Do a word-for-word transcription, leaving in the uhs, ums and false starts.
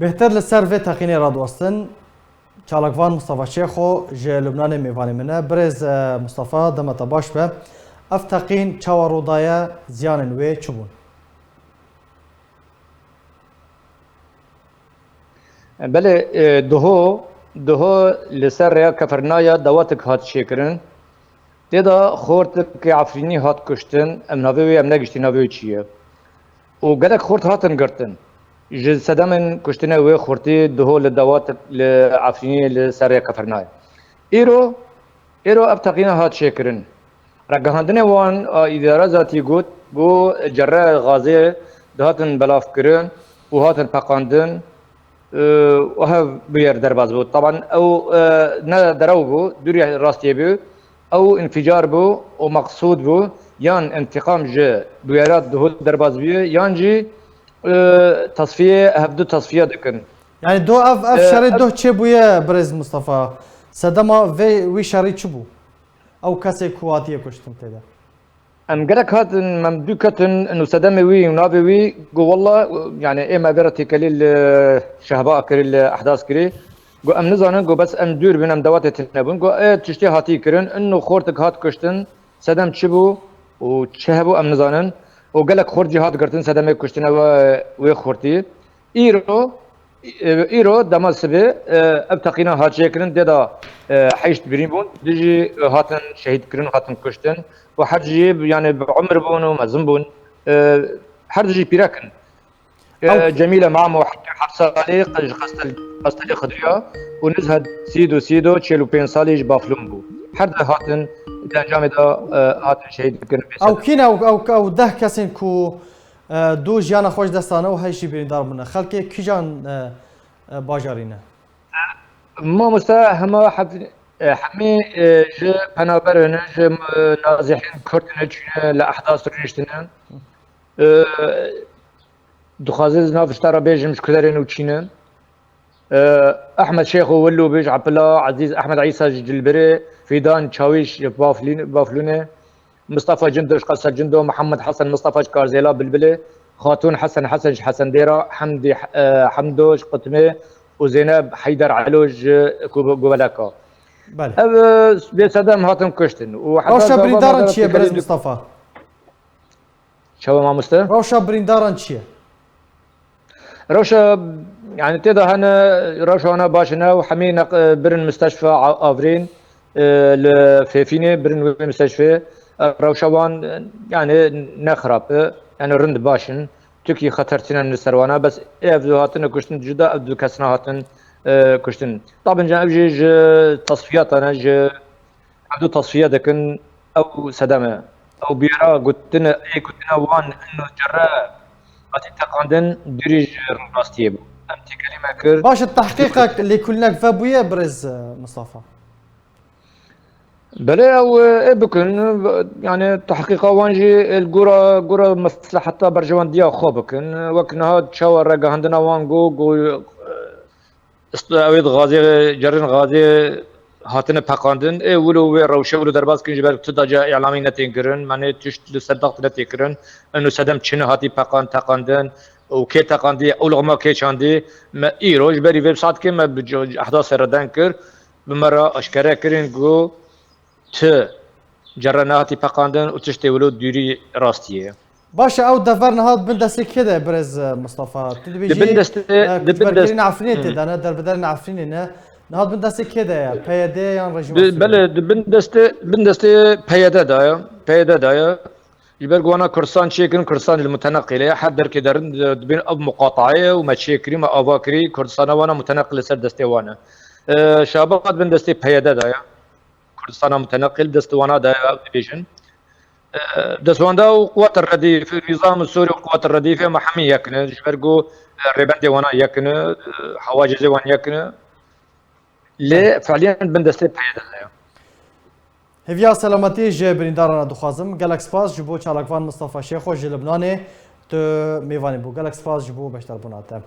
Bêhtir li ser vê teqînê radiwestin, çalakvan Mustafa Şêxo ji Lubnanê mêvanê min e. Birêz, e, Mustafa, dema te baş be. Ev teqîn çawa rû daye, ziyanên wê çi bûn? Belê, e, duho, duho li ser rêya Kefirnaya dawatek hat çêkirin. Tê de xortikê Efrînî hat kuştin, em navê wê, em negiştî navê wê çi ye. Û gelek xort hatin girtin. Ji sedemên kuştinê wê xortî duho li dawatek li Efrînî li ser rêya Kefirnaya. Îro, îro ev teqîna hat çêkirin. Ragihandinê wan a îdara zatî got, got cerre gazê dihatin belavkirin û hatin peqandin, e, û hev bûyer derbas bû. Taban ew, e, ne derew bû, dûrî rastiyê bû. Ew înficar bû û meqsûd bû, yan întiqam ji bûyera duhul derbas bûye, yan jî, e, tasfiyê, hevdu tasfiye dikin. Yani do ev, ev E, şerê ev doh çêbûye, birêz Mustafa? Sedema vê, wî şerî çi bû? Ew kesê ku hatiye kuştin tê de? Em gelek hatin, em dû ketin, û sedemê wî û navê wî, got, "Walla, yani, ê me vê re têkelî li Şehba kirî, li Ehdas kirî." Got, "Em nizanin." Got, "Bes em dûr bin, em dawetê tune bûn." Got, "Ê tiştê hatî kirin, ino xortik hat kuştin, sedem çi bû û çi hebû, em nizanin." Û gelek xort jî hat girtin, sedemê kuştine we, wê xortî. Îro, e, îro dema sibê, e, ev teqîna hat çêkirin, tê de, e, heşt birîn bûn, du jî, e, hatin şehîd kirin, hatin kuştin. Û her jî, yani, bi umir bûn û mezin bûn. E, her du jî pîrek in. E, Ew Cemîle Mamo, heft salî, ji Qestel-, Qestelê Xidriya û Nizhed Sîdo, Sîdo, çil û pênc salî ji Baflûn bû. Her du hatin di encamê de, e, hatin şehîd kirin. Ew kî ne? Ew, ew, ew deh kesên ku E, du jiyana xwe ji dest dane û heşt jî birîndar bûne. Xelkê kîjan, e, e, bajarî ne? Mamoste, hema hef-, e, hemî, e, ji penaber ne, ji, e, nazihên Kurd ne, çûne li Ehdas rûniştine. E, dixwazin nav ji te re bêjim ji kuderên û çîne. E, Ehmed Şêxo Willû bî ji Epila, Ezîz Ehmed Îsa ji Cilbirê, Fîdan Çawîş ji Baflîn-, Baflûnê, Mistefa Cindo ji Qesel Cindo, Mihemed Hesen Mistefa ji Karzêla Bilbilê, Xatûn Hesen Hesen ji Hesendêra, Hemdî, e, Hemdo ji Qutmê û Zeyneb Heyder Elo ji Ku-, Guveleka. Belê. Ev, e, bê sedem hatin kuştin. Û heta Rewşa zava birîndaran me çi ye, têkelî birêz du- Mistefa? Çawa mamoste? Rewşa birîndaran çi ye? Rewşa, yani tê de hene, rewşa wana baş ne û hemî neq-, birin misteşfe a-, avrîn, e, li Fêfînê birin wê misteşfê. E, rewşa wan, e, yani ne xirab e, yani rind baş in. Tukî xeter tîne li ser wana, bes ev hatine kuştin, cuda ev du kesna hatin, e, kuştin. Tabî ev jî ji tasfiyata ne, ji Hevdu tasfiye dikin, ew sedem e. Ew biyara gotine, ê gotine wan ino cerre hatî teqandin, dûrî ji rastiyê bû. Em têkelî me kir. Baş e, tehqîqek lêkolînek vebûye, birêz, e, Mistefa? Belê, ew, e, ê bikin, yani tehqîqa wan jî, e, li gora, gora mesleheta berjewendiya xwe bikin. Wek niha çawa ragihandina wan got, got, e, Ist-, ew ê di gazê, cerên gazê hatine peqandin. Ê wilo wê rewşe wilo derbas kirin, ji ber tu daca îlamî netên kirin, menê tişt li ser daxt netê kirin. Eno sedem çi ne hatî peqan-, teqandin û kê teqandî, ew lixma kê çandî. Me îro ji berî vê saetkê me bi c-, c-, Ehdasê re deng kir, bi me re aşkere kirin ku tu cerre nehatî peqandin û tiştê wilo dûrî rastiyê ye. Baş e, ew dever niha di bin destê kê de ye, birêz, e, Mistefa? Tu dibêjî, Di bin destê, e, di bin dest-, koçbergirîna Efrînê tê de ne, derbederîna Efrînê ne. Niha di bin destê kê de ye? P Y D yan rejîma Sûriyê? Belê, di bin destê, bin destê P Y D de ye. P Y D de ye. Ji ber ku wana Kurdistan çêkirin, Kurdistan li muteneqîlê ye. Her derkê derin, e, dibên ev muqataye û me çêkirî, me ava kirî, Kurdistana wana muteneqîl li ser destê wan e. E, Şabat bin destê P Y D de ye. Kurdistana muteneqîl dest wana de ye, ew dibêjin. E, dest wan de û quweta redîf, nîzam Sûrî û quweta redîfê me hemî yek ne. Ji ber ku, e, rêbendê wana yek ne, e, hewacezê wan yek ne. Lê Belê. Fe'liyen bin destê P Y D de ye. Hêviya selametî ji birîndaran re dixwazim. Gelek spas ji bo çalakvan Mistefa Şêxo ji Libnanê tu mêvanê bû. Gelek spas ji bo beşdarbûna te.